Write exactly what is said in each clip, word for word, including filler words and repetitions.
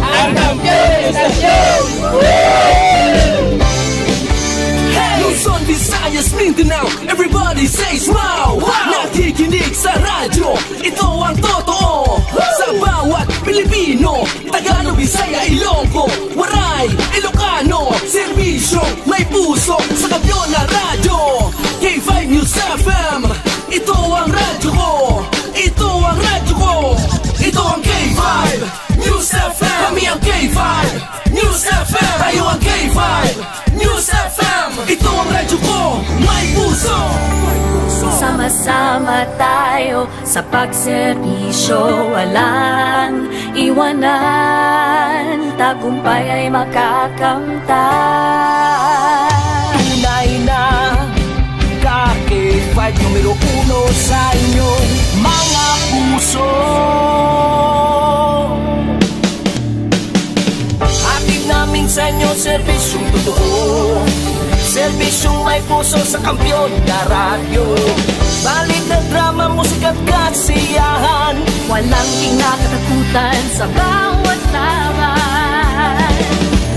Ang kampiyon sa show! Luzon, Visayas, Mindanao, everybody says wow! Wow! Nakikinig sa radyo, ito ang totoo. Sa bawat Pilipino, Tagalog, Bisaya, Ilonggo, Waray, Ilocano, serbisyo, may puso, sa kampiyon na radyo. K five News F M, ito ang radyo ko. Ito ang radyo ko. Ito ang K five News F M. Kami ang K five News F M. Tayo ang K five News F M. Ito ang radyo ko. May puso. Sama-sama tayo sa pagserbisyo, walang iwanan, tagumpay ay makakamtan. Tunay na ka K five numero uno sa inyong mga puso. Hatid namin sa inyo serbisyong totoo, serbisyong may puso sa kampiyon na radyo. Balita, drama, musika at kasiyahan, walang kinakatakutan sa bawat laban.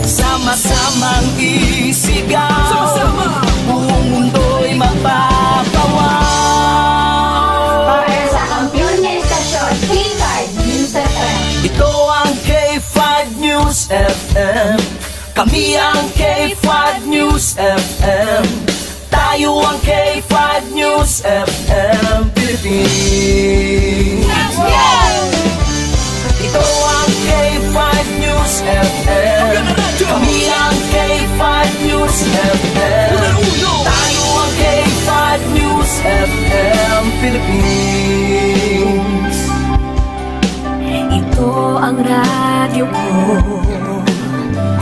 Sama-samang isigaw, sama-sama, buong mundo'y mapapawaw. Para sa kampiyon nga istasyon, K five News F M. Ito ang K five News F M. Kami ang K five News F M. Tayo ang K five News F M Philippines. Ito ang K five News F M. Kami ang K five News F M. Tayo ang K five News F M Philippines. Ito ang radyo ko.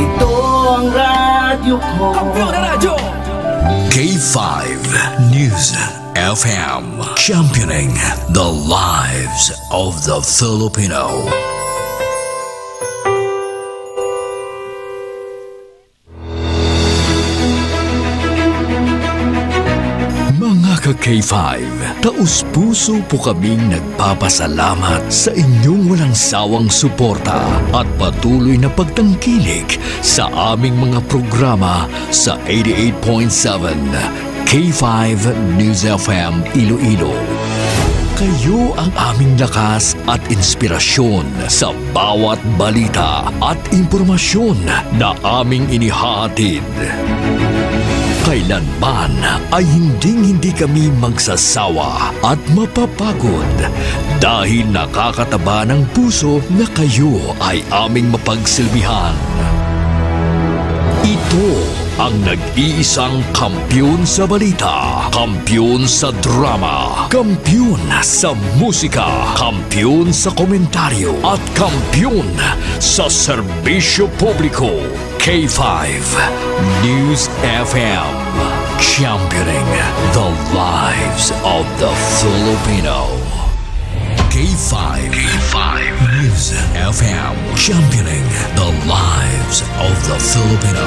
Ito ang radyo ko. Kampiyon na radyo. K five News F M, championing the lives of the Filipino. Mga ka-K five, taus-puso po kaming nagpapasalamat sa inyong walang sawang suporta at patuloy na pagtangkilik sa aming mga programa sa eighty-eight point seven K five News F M Iloilo. Kayo ang aming lakas at inspirasyon sa bawat balita at impormasyon na aming inihahatid. Kailanman ay hinding-hindi kami magsasawa at mapapagod dahil nakakataba ng puso na kayo ay aming mapagsilbihan. Ito ang nag-iisang kampiyon sa balita, kampiyon sa drama, kampiyon sa musika, kampiyon sa komentaryo, at kampiyon sa serbisyo publiko. K five News F M, championing the lives of the Filipino. K five, K five News F M, championing the lives of the Filipino.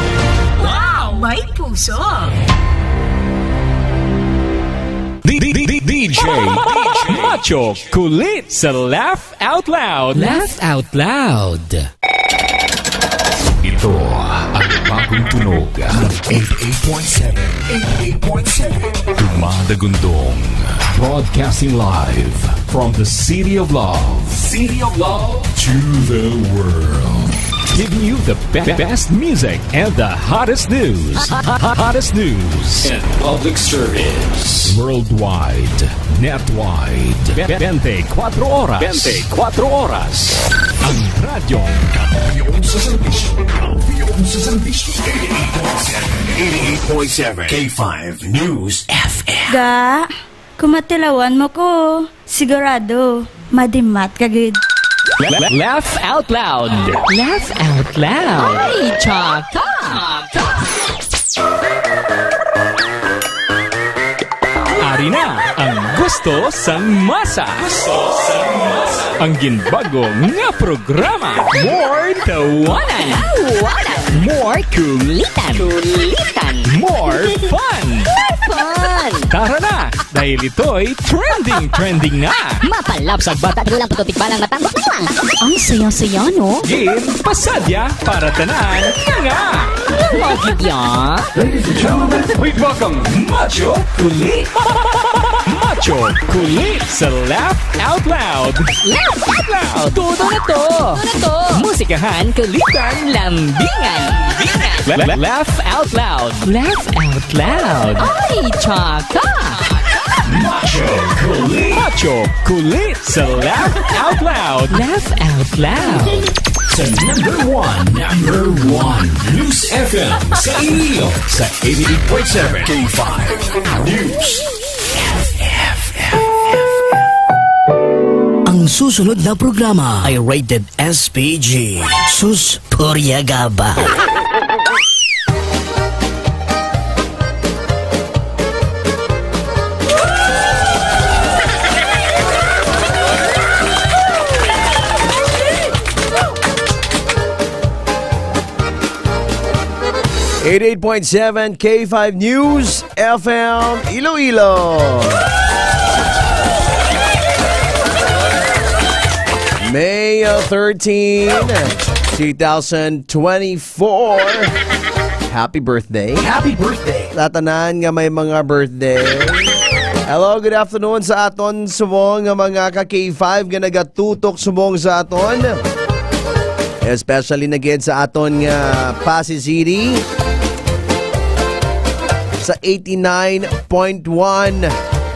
Wow, may puso! D-, D-, D-, D J Macho, kulit sa Laugh Out Loud. Laugh Out Loud. Ito ang bagong tunog ng eighty-eight point seven. Eighty-eight point seven. Dumadagundong. Broadcasting live from the City of Love. City of Love to the world. Giving you the be-, best music and the hottest news. Hottest news. And public service. Worldwide. Netwide. Be-, twenty-four oras. Twenty-four oras. Ang radyong kampiyon sa serbisyo. Kampiyon sa serbisyo. Eighty-eight point seven. Eighty-eight point seven. K five News F M. Ga, kumatilawan mo ko. Sigurado, madimat ka gid. La-, la-, laugh out loud. Laugh out loud. Ay, tsaka! Ari na ang Gusto sang masa. Gusto sang masa. Ang ginbago nga programa. More tawanan. Tawanan. More kulitan. Kulitan. More fun. More fun. Tara na, dahil ito'y trending, trending na. Mapalapsag bata, gulang, puto, tikbalang, matangkot na lang. Ang saya-saya, no? Game, pasadya, para tanan, nga nga. Lagi yan. Ladies and gentlemen, please welcome Macho Kulit. Macho Kulit sa Laugh Out Loud. Laugh Out Loud. Todo na to. Todo na to. Musikahan, kulitan, lambingan. Lambingan. La- la- Laugh Out Loud. Laugh Out Loud. Ay, tsaka. Macho Kulit. Macho Kulit sa Laugh Out Loud. Laugh Out Loud. Sa number one, number one News F M sa Iloilo, sa eighty-eight point seven K five News. Ang susunod na programa ay rated S P G. Sus, purya gaba. Eighty-eight point seven K five News F M Iloilo. May, uh, thirteen, two thousand twenty-four. Happy birthday. Happy birthday. Sa tanan nga may mga birthday. Hello, good afternoon sa aton subong nga mga ka K five nga nagatutok subong sa aton. Especially na gid sa aton nga Passi City, sa eighty-nine point one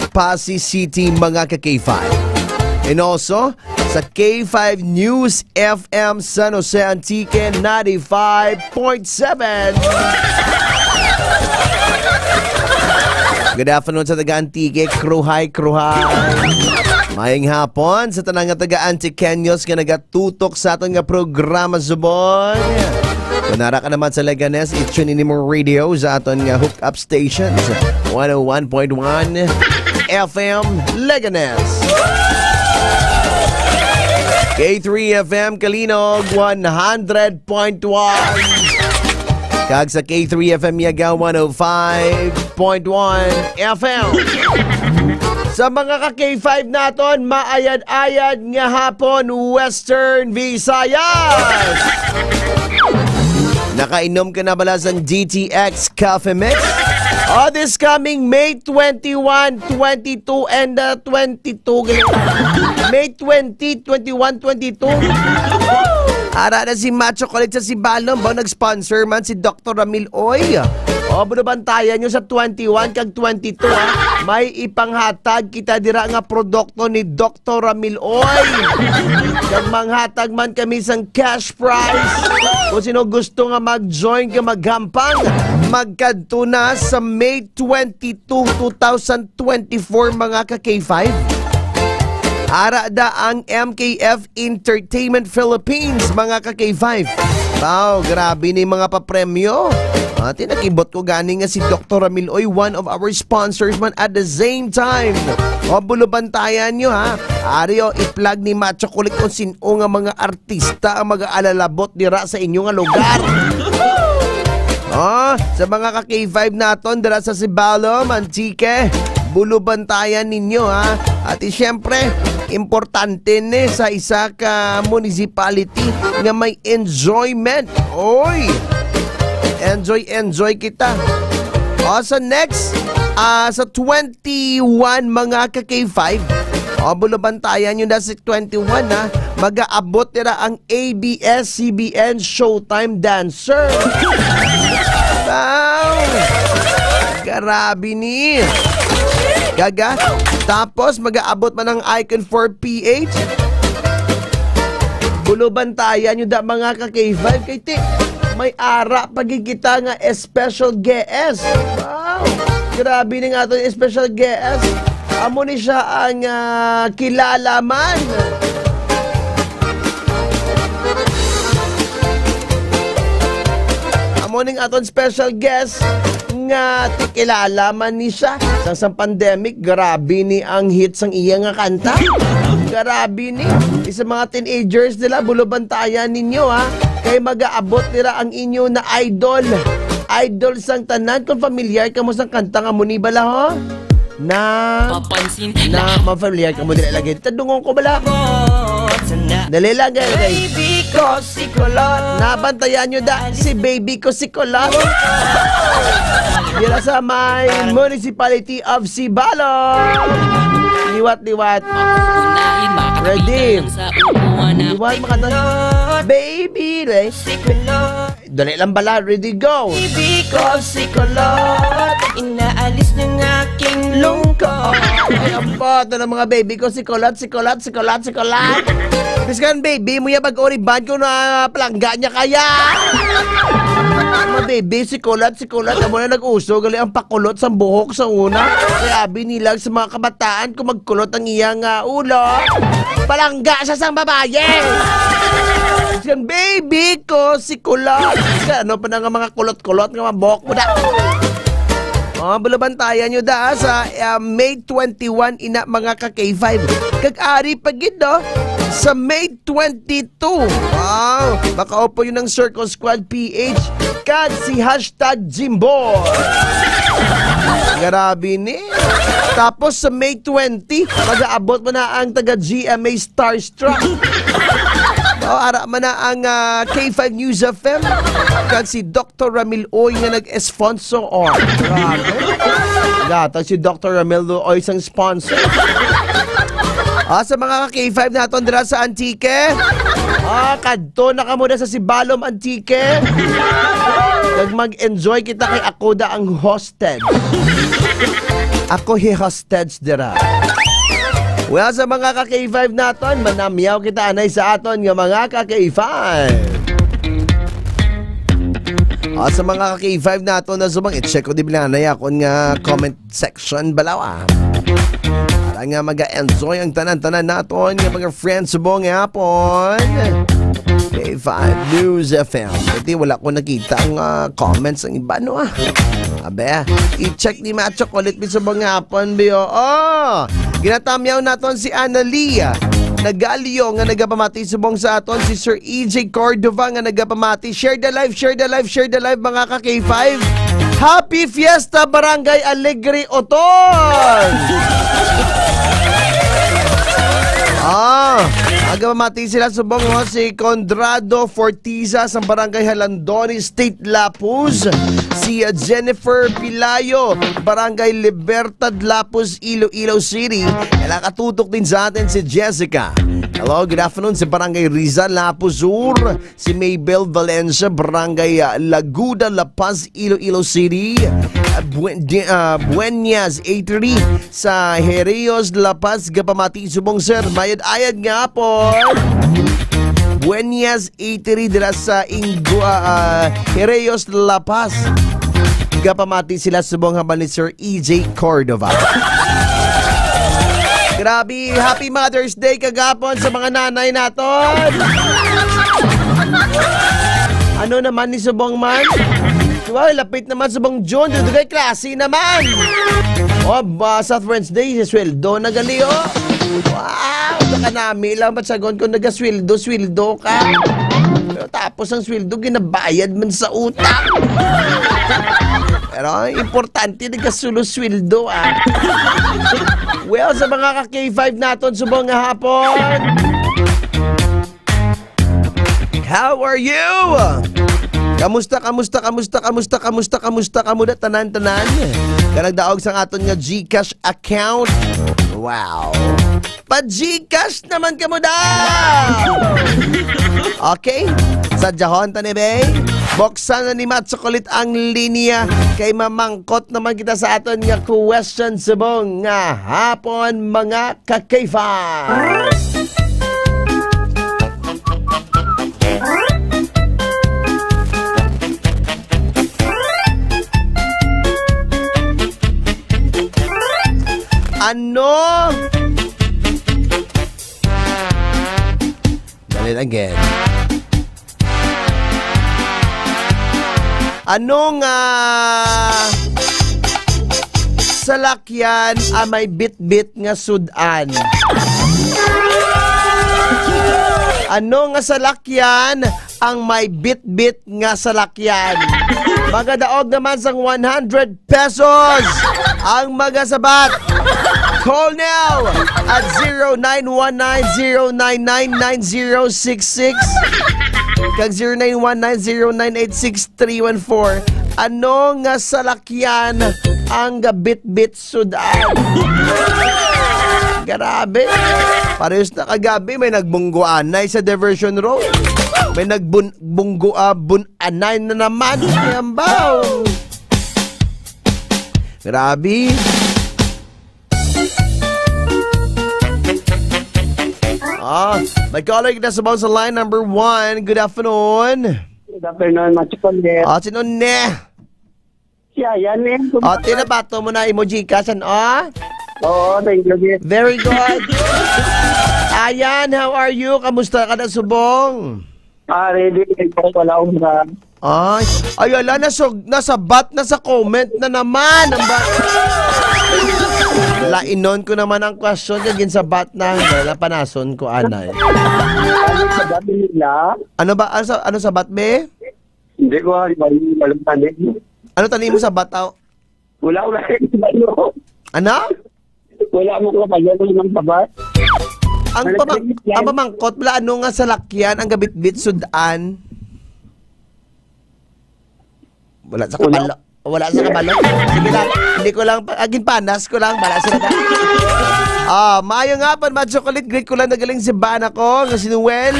Passi City, mga ka K five. And also, sa K five News F M San Jose Antique, ninety-five point seven. Good afternoon sa taga Antique, kruhay, kruhay. Maayong hapon sa tanan nga taga Antiqueños nga nagatutok sa aton nga programa subong. Kung nara ka naman sa Leganes, i-tune in mo radio sa aton nga hookup stations, one oh one point one F M Leganes, K three F M Calinog, one hundred point one, kag sa K three F M Yaga, one oh five point one F M. Sa mga ka K five naton, maayad-ayad nga hapon, Western Visayas. Nakainom ka na bala sang D T X Coffee Mix? Oh, this coming May twenty-one, twenty-two, and, uh, twenty-two. May twenty, twenty-one, twenty-two. Ara na si Macho Kulit sa Sibalom, ba, nag-sponsor man si Doktor Ramil Oy. O, buno, bantayan nyo sa twenty-one kag twenty-two, ha. May ipanghatag kita dira nga produkto ni Doktor Ramil Oy. Kag manghatag man kami sang cash prize. Kung sino gusto nga mag-join, nga maghampang, magkadto na sa May twenty-two, two thousand twenty-four, mga ka K five. Ara da ang M K F Entertainment Philippines, mga ka K five. Wow, grabe ni mga papremyo. Ati, nakibot ko gani nga si Doktor Ramil Oy, one of our sponsors man at the same time. O, bulo, bantayan nyo, ha. Ari, o, i-plug ni Macho Kulit kung sin-o nga mga artista ang mag-aalalabot dira sa inyo nga lugar. Oh, sa mga ka K five naton dira sa Sibalom, Antique, bulo, bantayan ninyo, ha. At, eh, siyempre, importante ni sa isa ka municipality nga may enjoyment. Oy! Enjoy, enjoy kita. O, sa next, ah, sa twenty-one, mga ka K five. O, bulo, bantayan nyo na si twenty-one, ha. Mag-aabot nila ang A B S C B N Showtime Dancer. Wow! Grabe ni. Gaga. Tapos, mag-aabot man ang Icon four P H. Bulo, bantayan nyo da, mga ka K five. Kay ti, may ara pa gid kita nga special guest. Wow! Grabe ning aton special guest. Amo ni siya ang, ah, kilala man. Amo ning aton special guest. nga tikilala man ni siya. Sang, sang pandemic, grabe ni ang hit sang iya nga kanta. Grabe ni. Sa mga teenagers nila, bulubantayan ninyo, ha. Kay magaabot nira ang inyo na idol. Idol sang tanan. Kung familiar ka mo sang kanta nga muni bala, ho? Na, Papansin na lang. Mafamiliar ka mo, dili lagi. Tadungon ko bala. Dali lang, guys. Baby ko si Kulot. Nabantayan nyo da, si baby ko si Kulot. Dira sa may Municipality of Sibalom. Liwat, liwat. Ready? Liwat, mga tan-, baby, re. Dali lang bala, ready, go. Baby ko si Kulot, inaalis ng aking lungkot. Ay, ampo, ito na mga baby ko, si Kulot, si Kulot, si Kulot, si Kulot. Biskan baby mo ya, bag-o ri band ko na palangga niya kaya. Mga baby, si Kulot, si Kulot, amo na nag-uso, gali ang pakulot sa buhok sa una. Kaya abi nilag sa mga kabataan kung magkulot ang iyang, ah, ulo. Palangga siya sang babaye. Biskan baby ko, si Kulot. Kaya ano pa na nga mga kulot-kulot nga mga buhok mo da? Oh, bulabantayan nyo da sa, ah, May twenty-one ina, mga ka K five. Kag ari pa gid, no? Sa May twenty-two. Wow! Makaupo yun ang Circle Squad P H kag si hashtag Jimboy. Grabe ni. Tapos sa May twenty, mag-aabot mo na ang taga G M A Starstruck. O, ara man na ang, ah, K five News F M kag si Doctor Ramil Uy nga nag-sponsor. Grabe. Gatag si Doctor Ramil Uy sang sponsor. Ah, sa mga ka K five naton dira sa Antique. Ah, kadto na kamo na sa Sibalom, Antique. Kag mag-enjoy kita kay ako da ang hostage. Ako hi hostage dira. Well, sa mga ka K five naton, manamyaw kita anay sa aton nga mga ka K five. Ah, sa mga ka K five naton na subong, i-check ko di bilanay akon nga comment section balaw, ah. Para nga mag-enjoy ang tanan-tanan naton nga mga friends subong hapon. K five News F M. Pati wala ko nakita ang, ah, comments ang iba, no, ah. Abe, i-check ni Macho Kulit mi subong hapon, biyo. Oh, ginatamyaw naton si Analia Nagalio nga nagapamati subong sa aton si Sir E J Cordova nga nagapamati. Share the live, share the live, share the live, mga ka K five. Happy Fiesta, Barangay Alegre, Oton! Ah, nagapamati sila subong mo si Condrado Fortiza sa Barangay Halandoni, State Lapuz, si, uh, Jennifer Pilayo, Barangay Libertad, Lapuz, Iloilo City. Nakatutok din sa atin si Jessica. Hello, good afternoon sa Barangay Rizal, Lapuz Sur. Si Maybel Valencia, Barangay, ah, Laguda, La Paz, Iloilo City. Ah, Buen-, di-, ah, Buenas, eighty-three sa Hereos, La Paz, gapamati subong, sir. Mayad-ayad nga hapon. Buenas, eighty-three dira sa Inggo-, ah, ah, Hereos, La Paz. Gapamati sila subong haba ni Sir E J Cordova. Grabe, happy Mother's Day kagapon sa mga nanay naton. Ano naman ni subong man? Wow, lapit naman subong June, dudugay klase naman. O, ba, sa Friends Day, si sweldo na gali, oh. Wow, sa kanami lang, ba't sagon ko nagasweldo, sweldo ka? Pero tapos ang sweldo, ginabayad man sa utang. Pero importante, nagasulo sweldo, ah. Well, sa mga ka K five naton, subong nga hapon. How are you? Kamusta, kamusta, kamusta, kamusta, kamusta, kamusta, kamuda, tanan, tanan? Kanagdaog sa aton nga GCash account. Wow. Pa-GCash naman kamo daw! Okay? Sa jahon, tani, bay. Buksan na ni Matsukulit ang linya kay mamangkot naman kita sa aton nga question subong nga hapon, mga ka-K five. Ano? Dali lang, again. Ano nga salakyan ang may bitbit nga sudan? Ano nga salakyan ang may bitbit nga salakyan? Magadaog naman sang one hundred pesos ang magasabat. Call now at zero nine one nine zero nine nine nine zero six six kag zero nine one nine zero nine eight six three one four. Ano nga salakyan ang gabitbit sudan? Grabe. Parehas na kagabi, may nagbungguanay sa diversion road. May nagbun-, bunggu-, ah, bun-, anay na naman. Yambaw. Grabe. Ah, may caller kita sa, sa line number one. Good afternoon. Good afternoon, Macho Colette. Ah, sino ne? Siya, yan eh. Ah, tinabato mo na imo Gcash, ano? Oo, thank you, Jeff. Very good. Ayan, how are you? Kamusta ka na subong? Ah, ready. Ikaw pala, Umbra. Ay, ay, ala, nasug-, nasabat na sa comment na naman. Ang ba-, lainon ko naman ang question kag ginsabat na. Wala, panason ko, anay. Ano sa dati nila? Ano ba? Ano sa, ano sabat, be? Hindi ko alam. Alam, alam. Ano tani mo sabat, aw? Wala, wala. Ano? Ano? Wala mo ko pala ng sabat. Ang Wala pamang-, tani yan. Ang pamangkot, wala, ano nga salakyan ang gabitbit sudan? Wala sa Wala. kabalo. Wala sa kabalo. Sige lang. Hindi ko lang, pa-, agin panas ko lang. Wala sila na. Ah, maayo nga pa, Mad Chocolate. Greet ko lang nagaling si bana ko, nga si Noel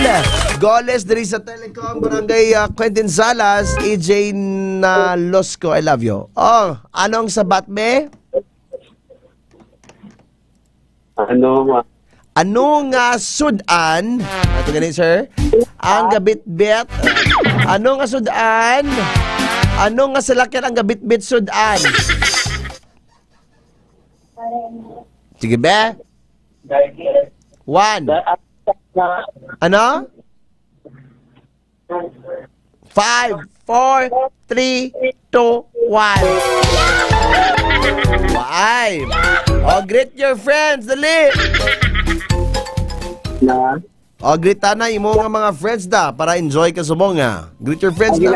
Goles, diri sa Telecom, Barangay, ah, Quentin Salas, E J na Losco. I love you. Oh, anong sabat, be? Ano, ma- Ano nga sudan? Ato gani, sir. Ang gabitbit. Ano nga sudan? Ano nga salakyan ang gabitbit sudan? Sige, be. One. Ano? Five, four, three, two, one. Five. O, greet your friends, dali. Na? O, greet na imo nga mga friends da para enjoy ka subong, ha. Greet your friends da.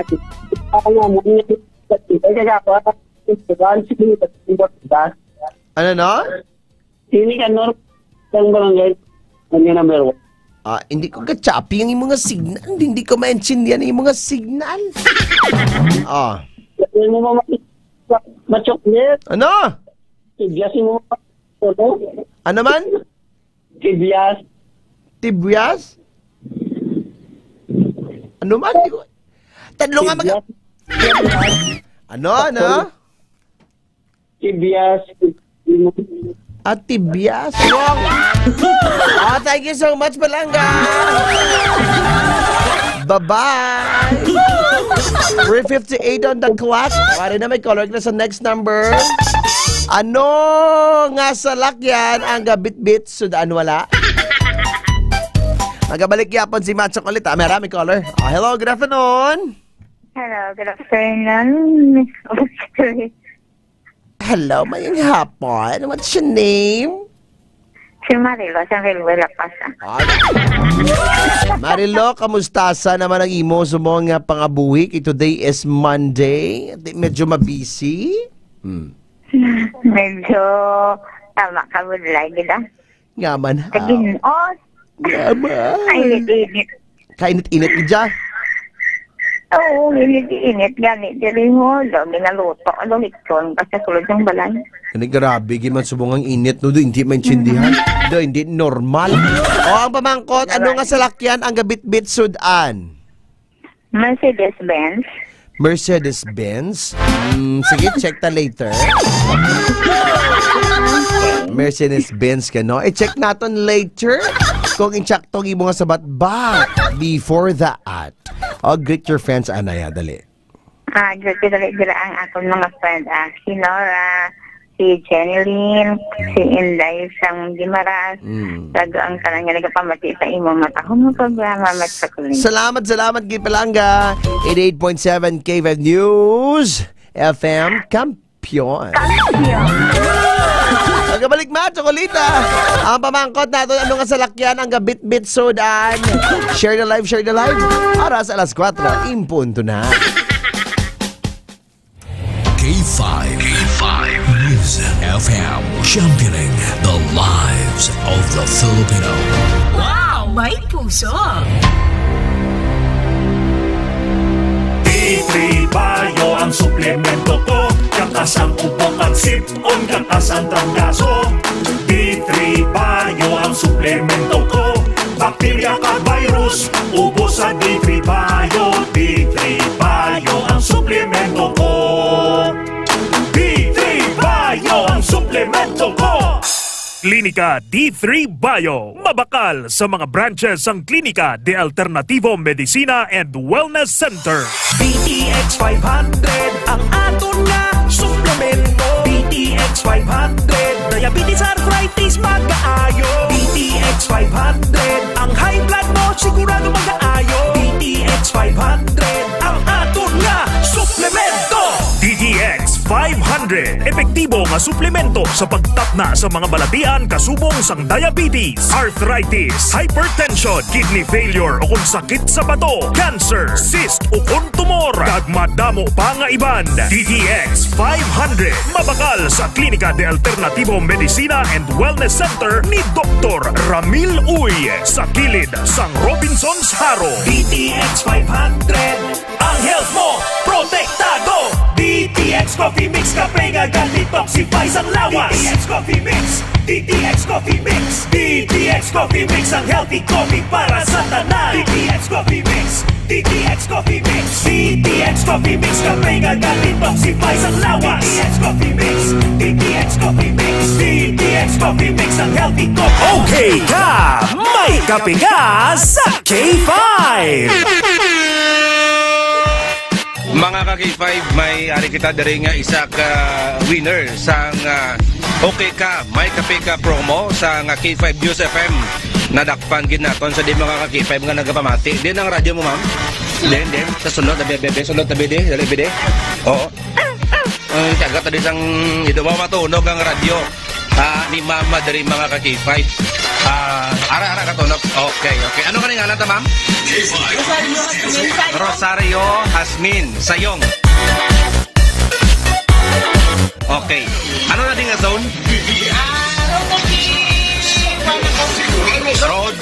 Ano, no? Hindi ka normal ang barangay. Ano yung number one? Ah, hindi ko ka-choppy ang imong nga signal. Hindi, hindi ko maintindihan ang imong nga signal. Ah. Ano mo, ma-, ma-, ma-chocolate? Ano? Tigyas mo, ma-, ano? Ano man? Tibyas. Tibyas? Ano man? Di ko, tadlo nga mag- Tibyas. Ano, ano? Tibyas. At tibyas. Wow. Ah, thank you so much, Palangga. Bye-bye. Three fifty-eight on the clock. Pare na, may caller na sa next number. Ano nga salakyan ang gabitbit sudan wala? Magabalik yapon si Macho ulit, ah. May, may caller. Ah, hello, good afternoon. Hello, good afternoon. Hello, mayong hapon. What's your name? Si Marilo, sa Railway La Paz, ah. Ay. Marilo, kamusta sa naman ang imo sa mga pangabuhi? Kay today is Monday. Di, medyo mabisi. Hmm. Medyo tama ka, budlay, gid, ah. Nga man, ha? Kagin-, oh. Nga man. Ay, init-init. Kainit-init, gid, ah. Oo, init-init gani diri mo. Do, ginaluto, do, lechon, basta sulod ng balay. Ani, grabe, gid man subong ang init, no? Do, hindi maintindihan. Do, hindi normal. O, ang pamangkot, ano nga salakyan ang gabitbit sudan? Mercedes-Benz. Mercedes-Benz? Mm, sige, check ta later. Mercedes-Benz ka, no? I-check naton later kung insakto ang imo nga sabat. But before that, oh, greet your friends, Anaya, dali. Ah, greet ko dali dira ang akong mga friend, ah, si Nora, si Jeneline, si Inday sang Guimaras, Mm. kag ang tanan nga nagapamati sa imong matahom nga programa, Mat Sakulin. Salamat, salamat, Gipalanga. Eighty-eight point seven K five News F M, kampiyon. Kampiyon. Pagkabalik, Mat Chocolita. Ang pamangkot nato, ano nga salakyan ang gabitbit sudan? Share the live, share the live. Oras alas kuwatro, impunto na. K five. K five News F M, championing the lives of the Filipino. Wow! May puso! D three Bio ang suplemento ko. Kakas ang ubo, pagsip-on, kakas ang trangkaso. D three Bio ang suplemento ko. Bakterya kag virus, ubos sa D three Bio. D three Bio ang suplemento ko. D three Bio ang suplemento ko. Klinika D three Bio. Mabakal sa mga branches ang Klinika de Alternativo Medicina and Wellness Center. D T X five hundred ang aton nga suplemento. D T X five hundred, diabetes, arthritis, magaayo. D T X five hundred, ang high blood mo sigurado magaayo. D T X five hundred ang aton nga suplemento. D T X five hundred, epektibo nga suplemento sa pagtapna sa mga balatian kasubong sang diabetes, arthritis, hypertension, kidney failure, o kung sakit sa bato, cancer, cyst, o kung tumor, kag madamo pa nga iban. D T X five hundred, mabakal sa Klinika de Alternativo Medicina and Wellness Center ni Doktor Ramil Uy, sa kilid sang Robinsons Jaro. D T X five hundred, ang health mo protektado. D T X Coffee Mix, kape nga ga-detoxify sang lawas. D T X Coffee Mix, D T X Coffee Mix, D T X Coffee Mix, ang healthy coffee para sa tanan. D T X Coffee Mix, D T X Coffee Mix, D T X Coffee Mix, kape nga ga-detoxify sang lawas. D T X Coffee Mix, D T X Coffee Mix, D T X Coffee Mix, ang healthy coffee. Okay ka, may kape ka sa K five. Mga ka K five, may ari kita diri nga isa ka winner sang, ah, Okay Ka, May Kape Ka promo sang K five News F M. Nadakpan gid naton sa di mga ka K five nga nagapamati. Din ang radyo mo, ma'am? Din, din. Sa sulod, tabi, tabi, sulod, tabi, di. Dali, bi, di. Oo. Ang tiyaga, tabi sang, ito ba matunog ang radyo? Ah, ni Mama diri, mga ka K five. Ah, ara, ara, katunog. Okay, okay. Ano ka ngalan ta, ma'am? Rosario Hasmin Sayong. Rosario Hasmin Sayong. Okay. Ano na din nga zone? Ah, Road.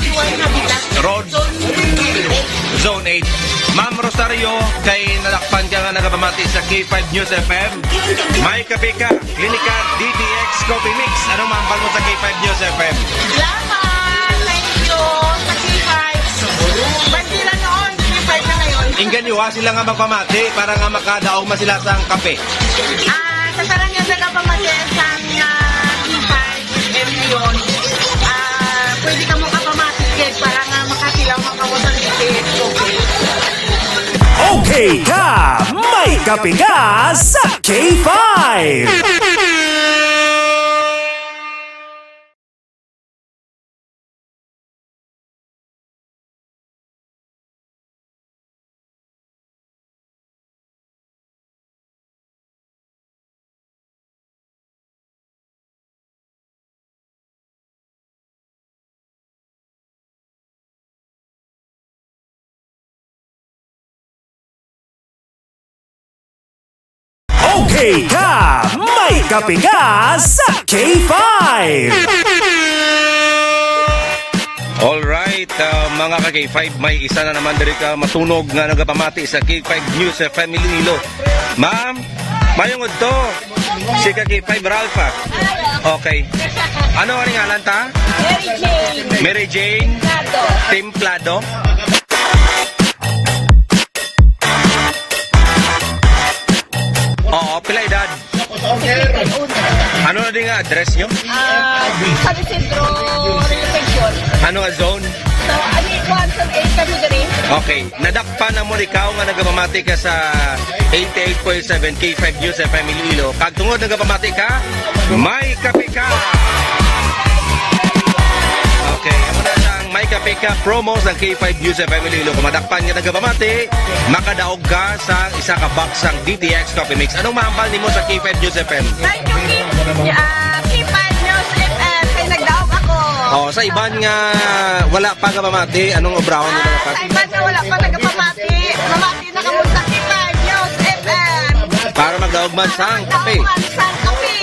Road. Zone eight. Zone eight. Ma'am Rosario, kay nadakpan ka nga nagapamati sa K five News F M. May kape ka. Klinika D T X Coffee Mix. Anong mahambal mo sa K five News F M? Salamat! Thank you sa K five. Bandila noon, K five na ngayon. Inggan nyo, ha, sila nga magpamati para nga makadaog man sila sa kape. Ah, sa tanan nga nagapamati sa, ah, K five F M ngayon, ah, pwede ka mo kapamati, kid, para nga makatilaw, makawasan, kid. Okay. Okay ka, may kape ka sa K five. Okay ka, may kape ka sa K five. Alright, ah, mga ka K five, may isa na naman diri ka matunog nga nagapamati sa K five News F M Iloilo. Ma'am, mayong udto. Si ka K five Ralph, ah. Okay. Ano ang ngalan ta? Mary Jane. Mary Jane. Templado. Templado. Oo, pila edad? Ano na din nga address nyo? Ah, San Isidro Reception. Ano nga zone? So, ano yung kuwan sa eight kami diri? Okay, nadakpan na mo ikaw nga nagapamati ka sa eighty-eight point seven K five News F M Iloilo. Kag tungod nagapamati ka, may kape ka. Okay, amo na ang may kape ka promo sa K five News F M Iloilo. Kung madakpan nga nagapamati, makadaog ka sa isa ka box sang D T X Coffee Mix. Anong mahambal nimo sa K five News F M? Thank you, K-, ah, K five News F M. Kay nagdaog ako. Oh, sa iban nga wala pa nga mamati, anong obrahon nila dapat? Sa iban nga wala pa nagapamati, mamati na kamo sa K five News F M. Para magdaog man sang kape. Magdaog man sang kape.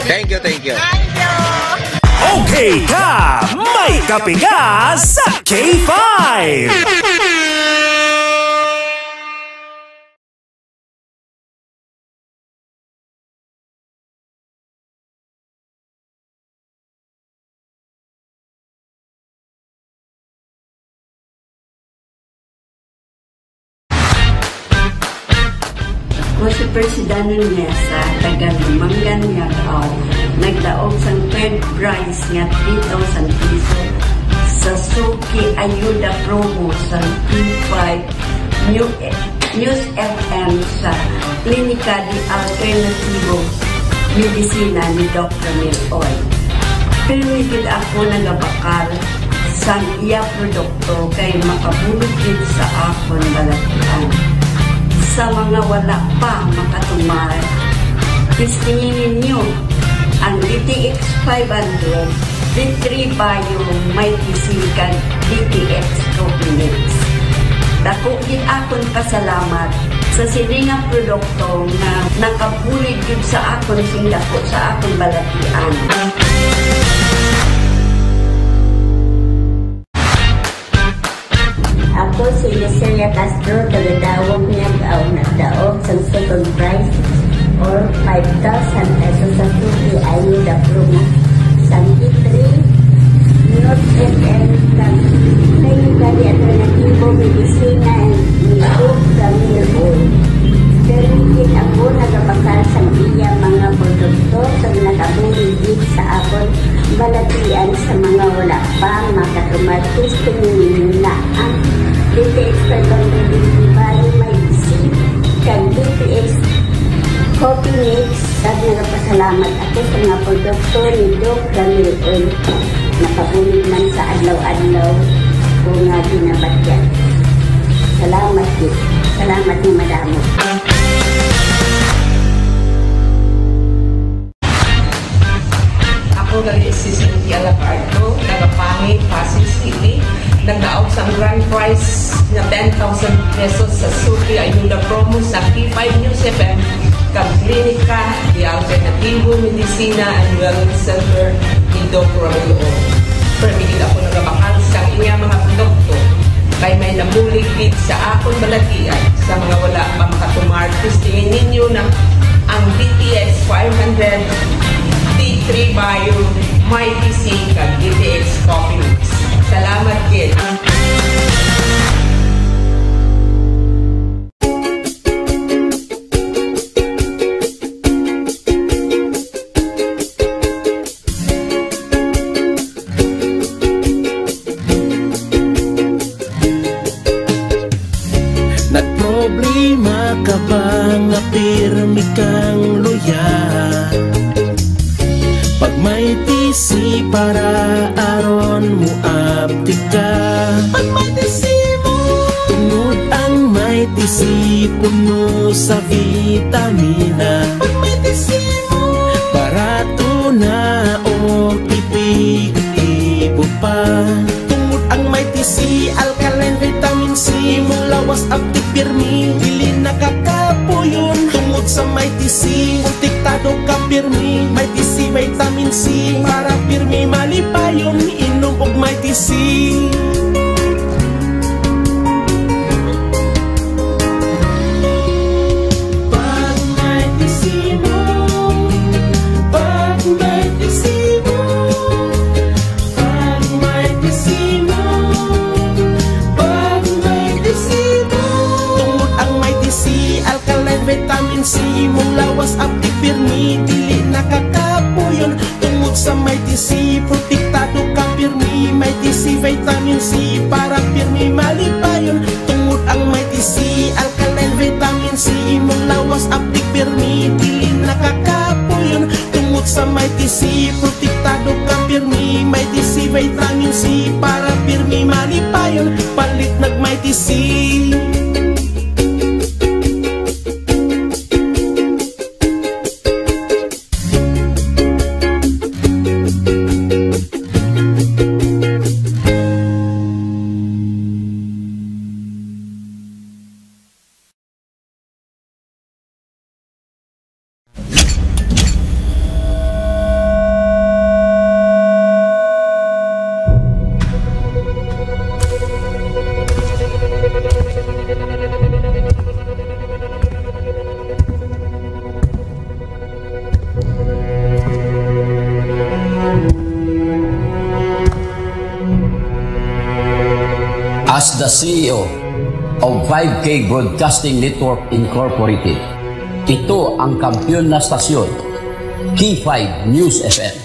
Thank you, thank you. Thank you. Okay ka, may kape ka sa K five. Ako si Persidano Niasa, taga Lumangan, Yabao. Nagdaog sang third prize nga three thousand piso sa Suki Ayuda Promo sa P five New News F M sa Klinika de Alternativo Medisina ni Doc Ramil Oy. Pirmi gid ako nagabakal sang iya produkto kay makabulig gid sa akon balatian. Sa mga wala pa makatumar, testingi ninyo ang D T X five hundred, D three Bio, Mighty C, kag D T X Coffee Mix. Dako gid akon pasalamat sa sini nga produkto nga nakabulig gid sa akon sing dako sa akon balatian. Ako si Yesenia Castro, taga Daob, Miagao, nagdaog sang second prize or five thousand pesos sa Suki Ayuda Promo sang D three News F M kag Klinika de Alternativo Medisina ni Doc Ramil Oy. Pero gid ako nagabakal sang iya mga produkto kag nakabulig gid sa akon balatian. Sa mga wala pa makatumar, testingi ninyo na ang D T X five hundred, D three Bio, Mighty C, kag D T X Coffee Mix. Kag nagapasalamat ako sa mga produkto ni Doc Ramil Oy. Nakabulig man sa adlaw-adlaw ko nga ginabatyan. Salamat gid. Salamat nga madamo. Ako gali si Cynthia Lacardo, taga Pangi, Pasig City. Nagdaog sang grand prize nga ten thousand pesos sa Suki Ayuda Promo sa P five News F M kag Klinika de Alternativo Medicina and Wellness Center ni Doc Romel O. Permi gid ako nagabakal sa iya mga produkto. Kay may nabulig gid sa akon balatian. Sa mga wala pa makatumar, testingi ninyo na ang D T X five hundred, D three Bio, Mighty C, kag D T X Coffee Mix. Salamat gid. Nagproblema ka ba nga pirmi kang luya? Pag may T C para aron moaptik ka. Pag may T C mo. Tungod ang may T C puno sa vitamina. Pag may T C mo. Barato na o epektibo pa. Tungod ang may T C, alkaline vitamin C, imong lawas aptik pirmi, dili nakakapuyon. Tungod sa may T C, protektado ka pirmi, may T C vitamin C, para pirmi malipayon, inom og may T C. Pag may T C mo, pag may T C mo, pag may T C mo, pag may T C mo. Tungod ang may T C, alkaline vitamin C, imong lawas aptik pirmi, dili nakakapuyon. Tungod sa may T C, protektado ka pirmi, may T C vitamin C, para pirmi malipayon. Si protektado ka pirmi, Mighty C vitamin C para pirmi malipayon, palit nag Mighty C. As the C E O of five K Broadcasting Network Incorporated, ito ang kampiyon na stasyon, K five News F M.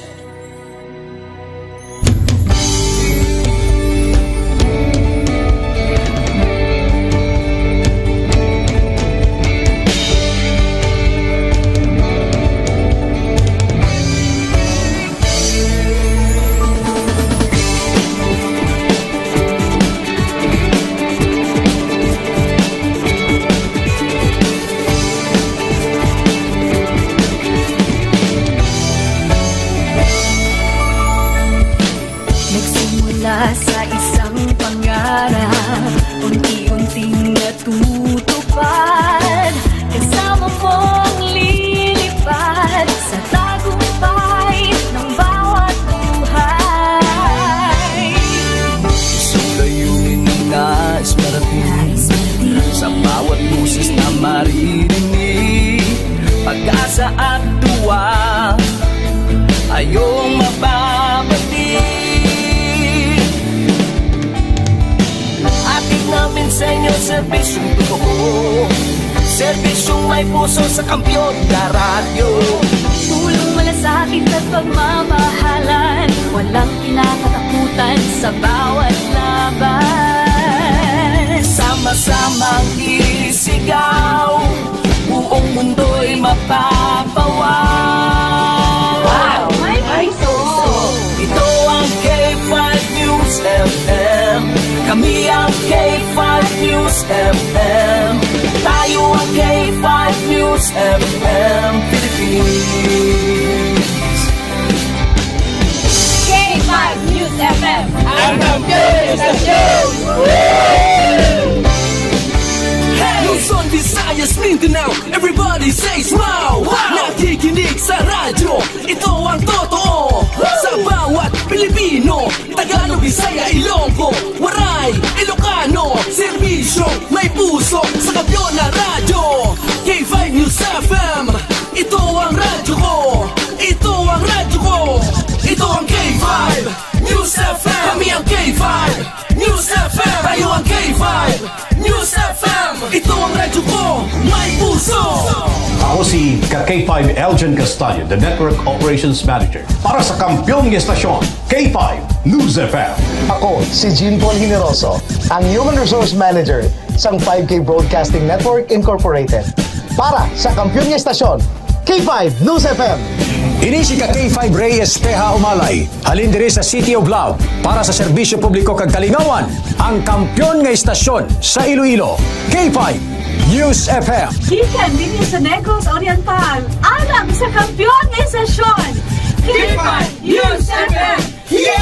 Nagsimula sa isang pangarap, unti-unting natutupad. Kasama mong lilipad sa tagumpay ng bawat buhay. Isang layunin na nais marating, sa bawat boses na maririnig, pag-asa at tuwa ay iyong mababati. Hatid namin sa inyo serbisyong totoo, serbisyong may puso sa kampiyon na radyo. Tulong, malasakit at pagmamahalan, walang kinakatakutan sa bawat laban. Sama-samang isigaw, buong mundo'y mapapawaw. Wow! May puso! Ito ang K five News F M. Kami ang K five News F M. Tayo ang K five News F M Philippines. K five News F M, ang kampiyon ng istasyon. Hey! Luzon, Visayas, Mindanao, everybody say smile. Wow! Nakikinig sa radyo, ito ang totoo. Sa bawat Pilipino, Tagalog, Bisaya, Ilonggo, Waray, Ilocano, serbisyo, may puso sa kampiyon na radyo. K five News F M, ito ang radyo ko. Ito ang radyo ko. Ito ang K five News F M. Kami ang K five News F M. Tayo ang K five News F M. Ito ang radyo ko. May puso. Ako si ka K five Elgin Castaño, the Network Operations Manager. Para sa kampiyon nga estasyon, K five News F M. Ako si Jean Paul Generoso, ang Human Resource Manager sang five K Broadcasting Network Incorporated. Para sa kampiyon nga estasyon, K five News F M. Ini si ka K five Ray Espeha Umalay, halin diri sa City of Love, para sa serbisyo publiko kag kalingawan, ang kampiyon nga estasyon sa Iloilo, K five News F M. Gikan dinhi sa Negros Oriental, alang sa kampiyon nga estasyon, K five News F M. Yay!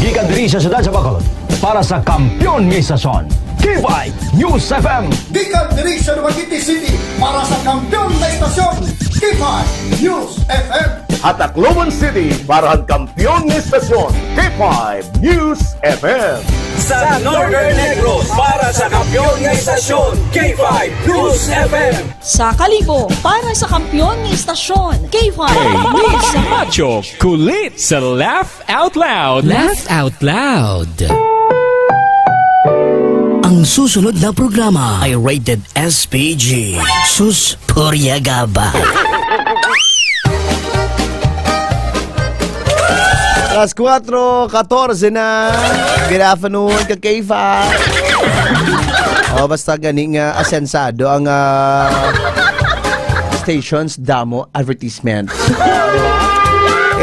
Gikan diri sa siyudad sa Bacolod, para sa kampiyon nga estasyon, K five News F M. Gikan diri sa Dumaguete City, para sa kampiyon nga estasyon, K five News F M. Ha Tacloban City, para sa kampiyon nga estasyon, K five News F M. Sa Northern Negros, para sa kampiyon nga estasyon, K five News F M. Sa Kalibo, para sa kampiyon nga estasyon, K five News. Macho, kulit sa Laugh Out Loud. Laugh Out Loud. Ang susunod na programa ay rated S P G. Sus, purya gaba. Alas kuwatro katorse na. Good afternoon, ka K five. O, basta gani nga asensado ang, ah, stations, damo advertisement.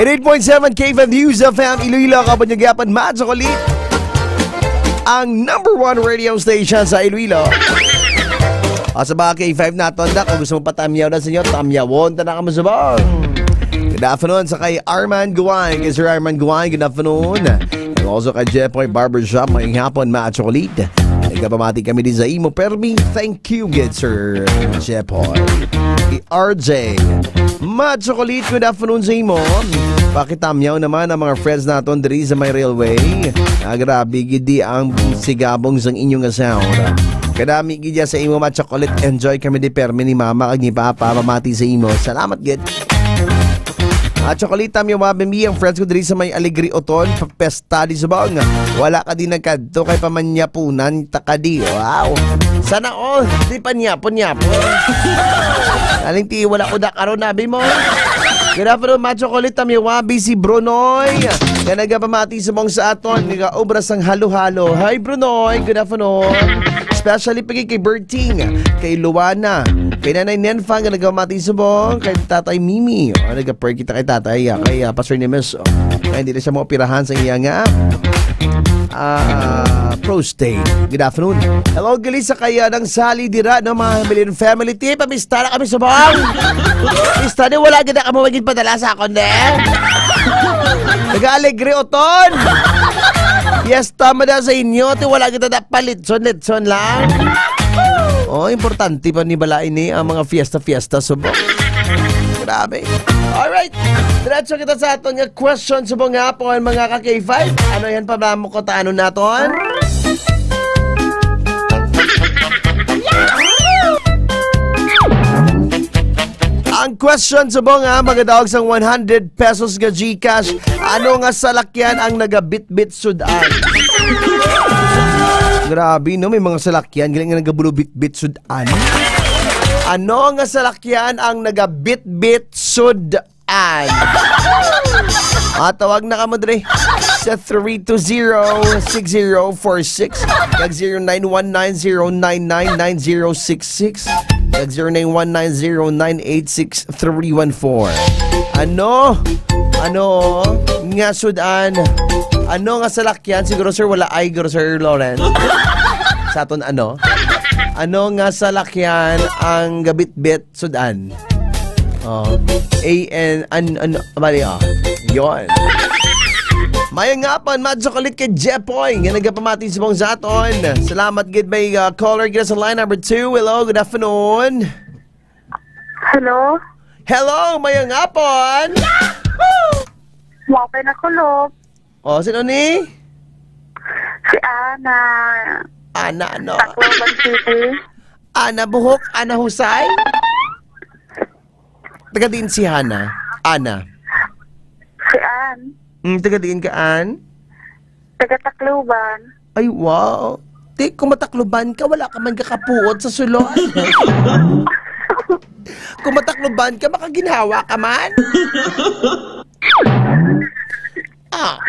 Eighty-eight point seven K five News F M Iloilo, kaban nyo gyapon, Matsukulit, ang number one radio station sa Iloilo. O sa mga K five naton, da, kung gusto mo patamyaw na sa inyo, tamyawon ta na kamo subong. Good afternoon sa kay Arman Guay, kay Sir Arman Guay, good afternoon. And also kay Jepoy Barbershop, may hapon, Matsukulit. Nagapamati kami din sa imo, Permi. Thank you, good Sir Jepoy. I R J. Matsukulit, good afternoon sa imo. Pakitamyaw naman ang mga friends naton diri sa may railway. Ah, grabe, gidi ang sigabong sang inyong sound. Kadami gid ya sa imo, Matsukulit. Enjoy kami di Permi, ni Mama kag ni Papa. Pamati sa imo. Salamat gid. Ah, Chocolita, mi wabi mi ang friends ko diri sa may Alegre Oton, pa pesta di subong. Wala ka di nagkadto kay pamanyapunan ta ka di. Wow. Sana all, di panyapon-yapon. Aling ti, wala ko da karon, abi mo. Good afternoon, Macho Kulit, mi wabi si Brunoy. Nga nagapamati subong sa aton, nga obra sang halo-halo. Hi, Brunoy. Good afternoon. Especially pagi kay Berting, kay Luana, kay Nanay Nenfa nga nagamati subong, kay Tatay Mimi. O, nagapray kita kay Tatay, ah, kay, ah, Pastor Nimes. O, kay hindi na siya maoperahan sa iya nga, ah, prostate. Good afternoon. Hello, gali sa kaya ng Sally dira, no, mga Habilin family. Ti, pamista na kami subong. Pista ni, wala gid na kamo maging padala sa akon, eh. Nag-alegre, Oton. Fiesta man na sa inyo, ti wala kita na palitson-litson lang. Oh, importante pa ni bala ini ang mga fiesta-fiesta subong. Grabe. Alright. Diretso kita sa aton nga question subong nga po ang mga ka K five. Ano yan pa ba mo ko taano naton? Ang question subong nga magadaog sang one hundred pesos nga GCash. Ano nga salakyan ang nagabitbit sud-an? Grabe, no? May mga salakyan, galing nga nagabulubitbit sud-an. Ano nga salakyan ang nagabitbit sud-an? Ah, tawag na kamo dre sa three two zero, six zero four six, kag zero nine one nine zero nine nine nine zero six six, kag zero nine one nine zero nine eight six three one four. Ano? Ano nga sud-an? Ano nga salakyan? Siguro, sir, wala ay, siguro, Sir Lawrence. Sa aton, ano? Ano nga salakyan ang gabitbit sud-an? Oh. A N, an, an, bali, oh. Yon. Mayang nga pa, Mad Chocolate kay Jepoy, nga nagapamati subong sa aton. Salamat gid may, uh, caller gid sa line number two. Hello, good afternoon. Hello? Hello, mayang hapon. Mapay na kulog. Oh, sino ni? Si Ana. Ana, ano? Tacloban City. Ana Buhok, Ana Husay? Taga diin si Hana? Ana. Si Ann. Mm, taga diin ka, Ann? Taga Tacloban. Ay, wow. Ti, kung matakloban ka, wala ka man kakapuot sa sulod. Kung matakloban ka, makaginhawa ka man. Ah.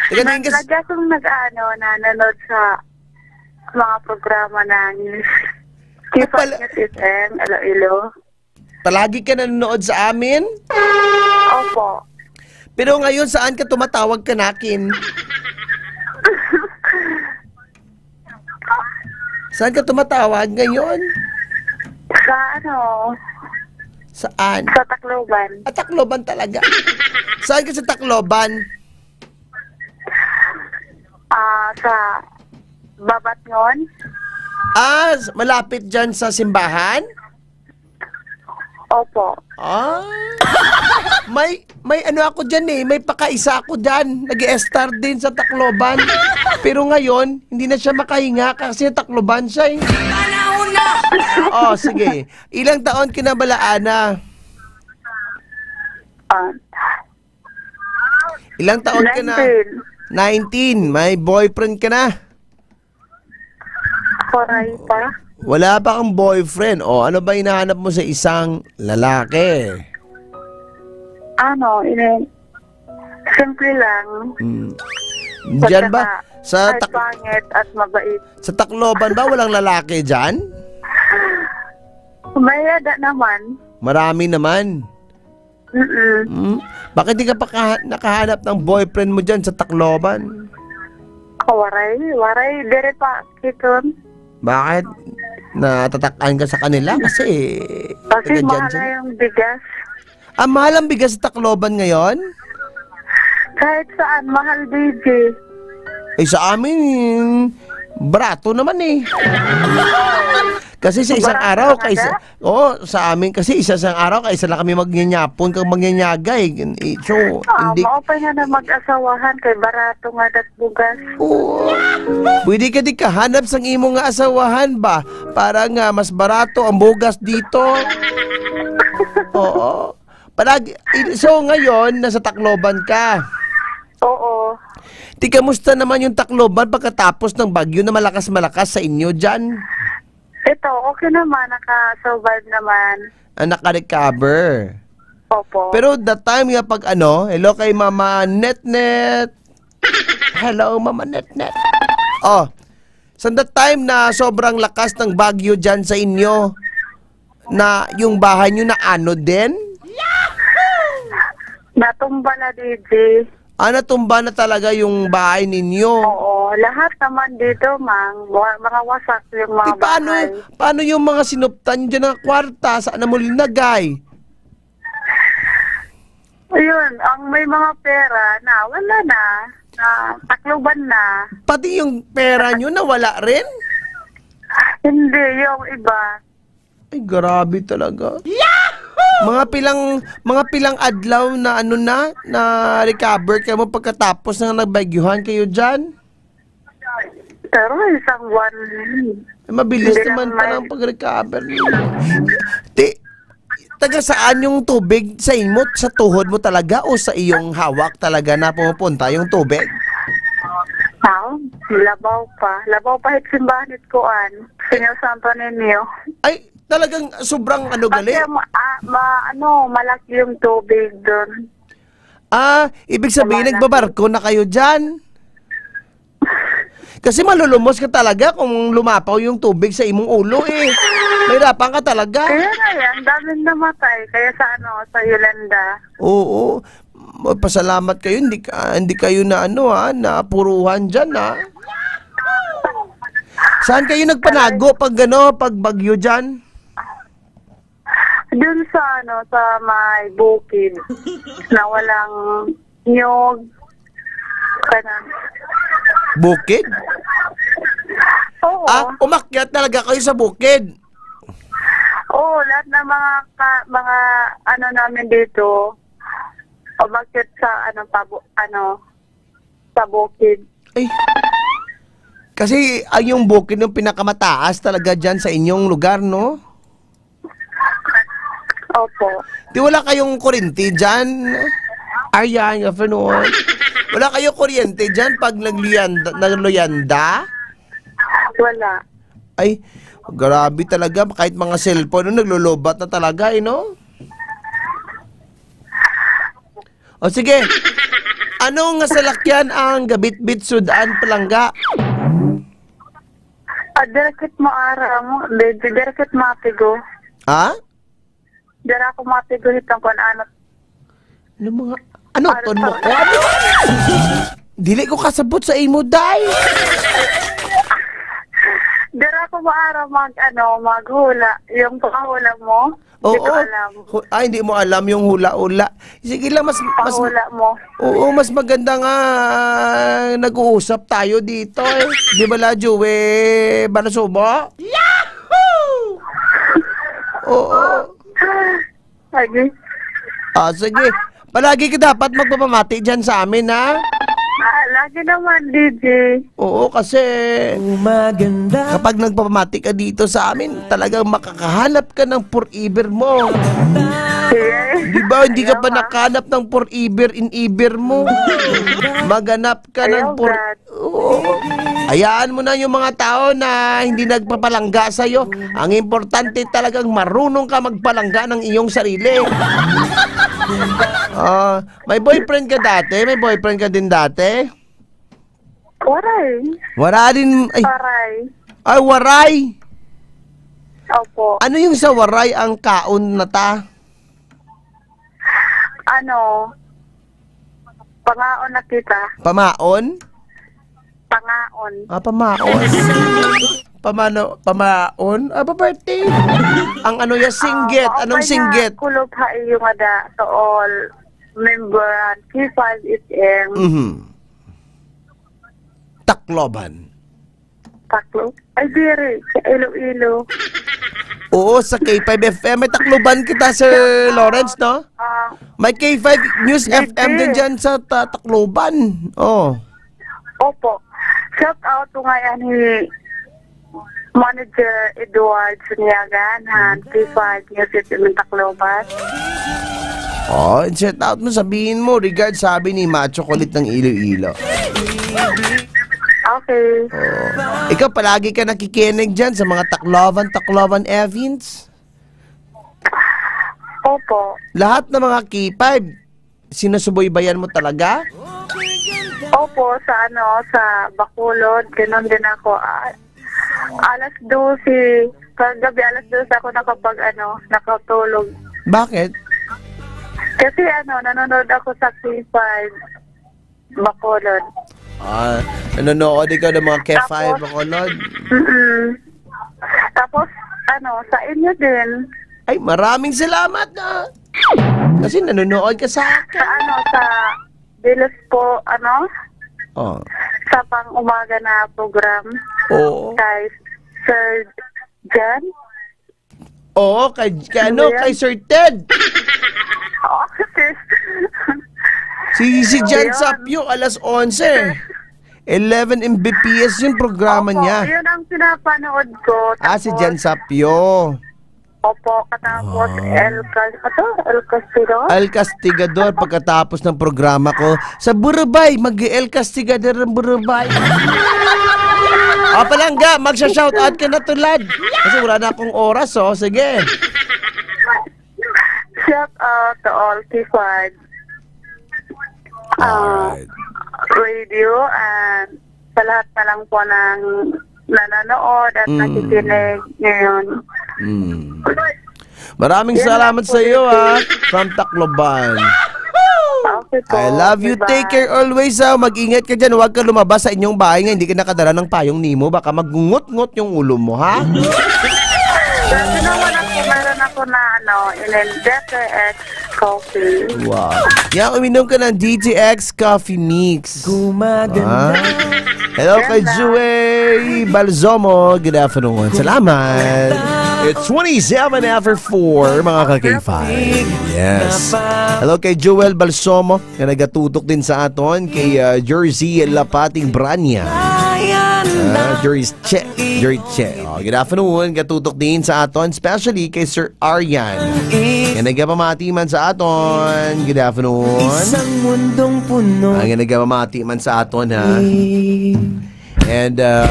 Taga diin ka s- Lagi akong nag-ano, nanonood sa mga programa ng Ay, pala- Kipat News F M, Iloilo. Palagi ka nanonood sa amin? Opo. Pero ngayon, saan ka tumatawag kanakin? Saan ka tumatawag ngayon? Sa ano? Saan? Sa Tacloban. Ah, Tacloban talaga. Saan ka sa Tacloban? Ah, sa Babatngon. Ah, s-, malapit dyan sa simbahan? Opo. Ah. May, may ano ako dyan eh, may pakaisa ako dyan. Nag-estar din sa Tacloban. Pero ngayon, hindi na siya makahinga kasi Tacloban siya eh. Panahon na! Oh, sige. Ilang taon ka na bala, Ana? Ah. Ilang taon ka na? Nineteen. Nineteen. May boyfriend ka na? Waray pa. Wala pa kang boyfriend. O, ano ba hinahanap mo sa isang lalaki? Ano, ini, simple lang. Mm. Diyan ba? Pagkaka-, sa kahit Tak-, pangit at mabait. Sa Tacloban ba walang lalaki diyan? May ada naman. Marami naman. Mm-mm. Hmm? Bakit di ka pa kaha-, nakahanap ng boyfriend mo dyan sa Tacloban? Ah, waray, waray. Dire pa, kiton. Bakit? Natatakan ka sa kanila? Kasi, kasi taga dyan mahal sila. Na yung bigas. Ah, mahal ang bigas sa Tacloban ngayon? Kahit saan, mahal, D J. Eh, sa amin, barato naman eh. Kasi sa isang barato araw, talaga? Kaysa, oo, sa amin kasi isa sang araw, kaysa lang kami magnyanyapon kag magnyanyagay. Eh, so, ah, hindi. Maupay nga na mag-asawahan kay barato nga dat bugas. Oo. Pwede ka di kahanap sang imo nga asawahan ba? Para nga mas barato ang bugas dito. Oo. Palagi, i-, so ngayon, nasa Tacloban ka. Oo. Di, kamusta naman yung Tacloban pagkatapos ng bagyo na malakas-malakas sa inyo dyan? Ito, okay naman, naka-survive naman. Ah, naka-recover. Opo. Pero that time nga pag ano, hello kay Mama Netnet. Hello, Mama Netnet. Oh, sa that time na sobrang lakas ng bagyo dyan sa inyo, na yung bahay nyo na ano din? Natumba na, D J. Ah, natumba na talaga yung bahay ninyo? Oo, lahat naman dito, mang, wa-, mga wasak yung mga bahay. Di, paano, paano yung mga sinuptan dyan ng kwarta? Saan na mo linagay? Ayun, ang may mga pera na, wala na. Na, Tacloban na. Pati yung pera nyo nawala rin? Hindi, yung iba. Ay, grabe talaga. Mga pilang, mga pilang adlaw na ano na, na recover kayo mo pagkatapos na nagbagyuhan kayo dyan? Pero isang one. Eh, mabilis naman pala ang pag-recover ninyo. Ti-, taga saan yung tubig sa imo? Sa tuhod mo talaga o sa iyong hawak talaga na pumupunta yung tubig? Ako, labaw pa. Labaw pa hit simbahan hit kuan. Señor Santo Niño. Ay, talagang sobrang ano gali? Kasi ma-, ah, ma-, ano, malaki yung tubig dun. Ah, ibig sabihin, nagbabarko na kayo dyan? Kasi malulumos ka talaga kung lumapaw yung tubig sa imong ulo, eh. Mahirapan ka talaga. Kaya nga yan, daming namatay. Kaya sa ano, sa Yolanda. Oo. Magpasalamat kayo, hindi ka, hindi kayo na ano, ha, napuruhan dyan, ha. Saan kayo nagpanago pag ano, pag bagyo dyan? Dun sa ano, sa may bukid na walang nyog. Kanan. Bukid? Oo. Ah, umakyat talaga kayo sa bukid? Oo, lahat ng mga ka-, mga ano namin dito, umakyat sa ano, pabo-, ano, sa bukid. Ay. Kasi ang yung bukid yung pinakamataas talaga dyan sa inyong lugar, no? Opo. Di wala kayong kuryente dyan? Ayan, afternoon. Wala kayo kuryente dyan pag nagluyanda, nagluyanda? Wala. Ay, grabe talaga. Kahit mga cellphone, no, naglolobat na talaga, eh, no? O sige, ano nga salakyan ang gabitbit sudan palangga? Ah, direkit mo ara mo, di, di, direkit mo atigo. Ha? Dira ko matigo hitang kung ano. Ano mga, ano, ano ton mo sa ko? Ano? Dili ko kasabot sa imo, day. Dira ko maara mag, ano, maghula. Yung pangahula mo, di ko alam. Hu-, ay, hindi mo alam yung hula-hula. Sige lang, mas, mas, pangahula mo. Oo, mas maganda nga nag-uusap tayo dito, eh. Di ba, la, Joey Barasubo? Yahoo! Oo. Lagi. Ah, sige. Palagi ka dapat magpapamati dyan sa amin, ha? Ah, lagi naman, D J. Oo, kasi kapag nagpapamati ka dito sa amin, talagang makakahanap ka ng forever mo. Yes. Di ba, hindi ka pa nakahanap ng forever in ever mo? Maganap ka ng for-, oo. Hayaan mo na yung mga tao na hindi nagpapalangga sa'yo. Ang importante talagang marunong ka magpalangga ng iyong sarili. Ah, may boyfriend ka dati? May boyfriend ka din dati? Waray. Wala din, ay. Waray. Ay, waray. Opo. Ano yung sa waray ang kaon na ta? ano, pangaon na kita. Pamaon? Pangaon. Ah, pamaon. Pamano, pamaon? Ah, pa-birthday. Ang ano ya, singgit? Ah, Anong maupay nga singgit? Kulob ha iyo nga da, to all member at K five F M. Mhm. Tacloban. Taclo? Ay, diri. Sa Iloilo. Oo, sa K five F M. May Tacloban kita, Sir Lawrence, no? Ah, May K five News F M din dyan sa Ta-, Tacloban. Oh. Opo. Shout out ko nga yan ni Manager Edward Sunyagan, han K five News F M in Tacloban. Oh, shout out mo, sabihin mo, regard, sabi ni Macho Kulit ng Iloilo. Okay. Oh. Ikaw, palagi ka nakikinig dyan sa mga Tacloban, Tacloban Events? Opo. Lahat ng mga K five, sinusubaybayan mo talaga? Opo, sa ano, sa Bacolod, ganun din ako. Ah, alas dose, kagabi alas dose ako nakapag, ano, nakatulog. Bakit? Kasi ano, nanonood ako sa K five. Bacolod. Ah, nanonood ikaw ng mga K five Tapos, Bacolod? Mm-mm. Tapos, ano, sa inyo din. Ay, maraming salamat na. Kasi nanonood ka sa akin. Sa ano, sa Bilos po, ano? Oh. Sa pang-umaga na program. Oo. Kay Sir Jan? Oo, kay, kay ano, Ano yan? Kay Sir Ted. Oh, sis. Si, si Jan Ayun. Sapyo, alas onse. Eleven M B P S yung programa Opo, niya. Yun ang pinapanood ko. Ah, si Tapos, Jan Sapyo. Opo, katapos Ah. El Cas-, ato, El Castigador? El Castigador, pagkatapos ng programa ko, sa Burubay, mag-El Castigador ng Burubay. Ah, palangga, magsha-shout out ka na, tulad. Kasi wala na akong oras, oh. Sige. Shout out to all K five, uh, Alright. Radio and sa lahat na lang po ng nanonood at Mm. nakikinig ngayon. Mm. Maraming Yan salamat lang po, sa iyo, Ricky. Ha, from Tacloban. Okay po. I love you. Bye-bye. Take care always, ha. Mag-ingat ka dyan. Huwag ka lumabas sa inyong bahay nga hindi ka nakadala ng payong nimo. Baka magngungot-ngot yung ulo mo, ha? Pero you know what ako? Meron ako na, ano, inin D T X coffee. Wow. Yan, uminom ka ng D T X Coffee Mix. Gumaganda. Ah. Hello kay Ganda. Jue Balzomo. Good afternoon. Salamat. It's twenty-seven after four, mga ka-K five. Yes. Hello kay Joel Balsomo, nga nagatutok din sa aton, kay, ah, Jersey Lapating Branya. Ah, Jersey Che. Jersey Che. Oh, good afternoon. Gatutok din sa aton, especially kay Sir Aryan. Nga nagapamati man sa aton. Good afternoon. Isang mundong puno. Ah, nga nagapamati man sa aton, ha. And, uh,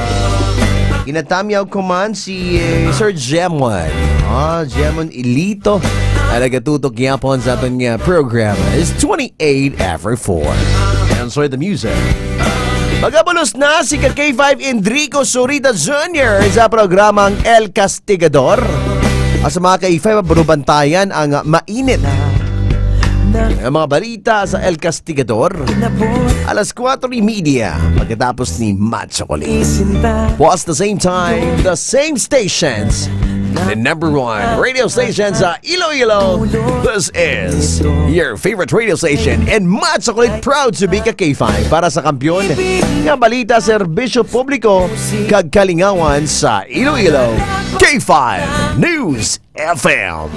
ginatamyaw ko man si, eh, Sir Jemon. Ah, Jemon Ilito. Ang nagatutok gyapon sa aton nga program. It's twenty-eight after four. Enjoy the music. Magabulos na si ka K five Enrico Zurita Junior sa programang El Castigador. At sa mga ka K five, mabunubantayan ang mainit ang mga balita sa El Castigador. Alas kuwatro y media pagkatapos ni Macho Kulit. Was the same time, the same stations. The number one radio station sa Iloilo. This is your favorite radio station and Macho Kulit, proud to be ka K five para sa kampiyon nga balita, serbisyo publiko, kag kalingawan sa Iloilo. K five News F M.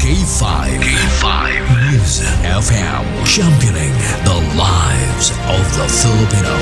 K five. K five News F M, championing the lives of the Filipino.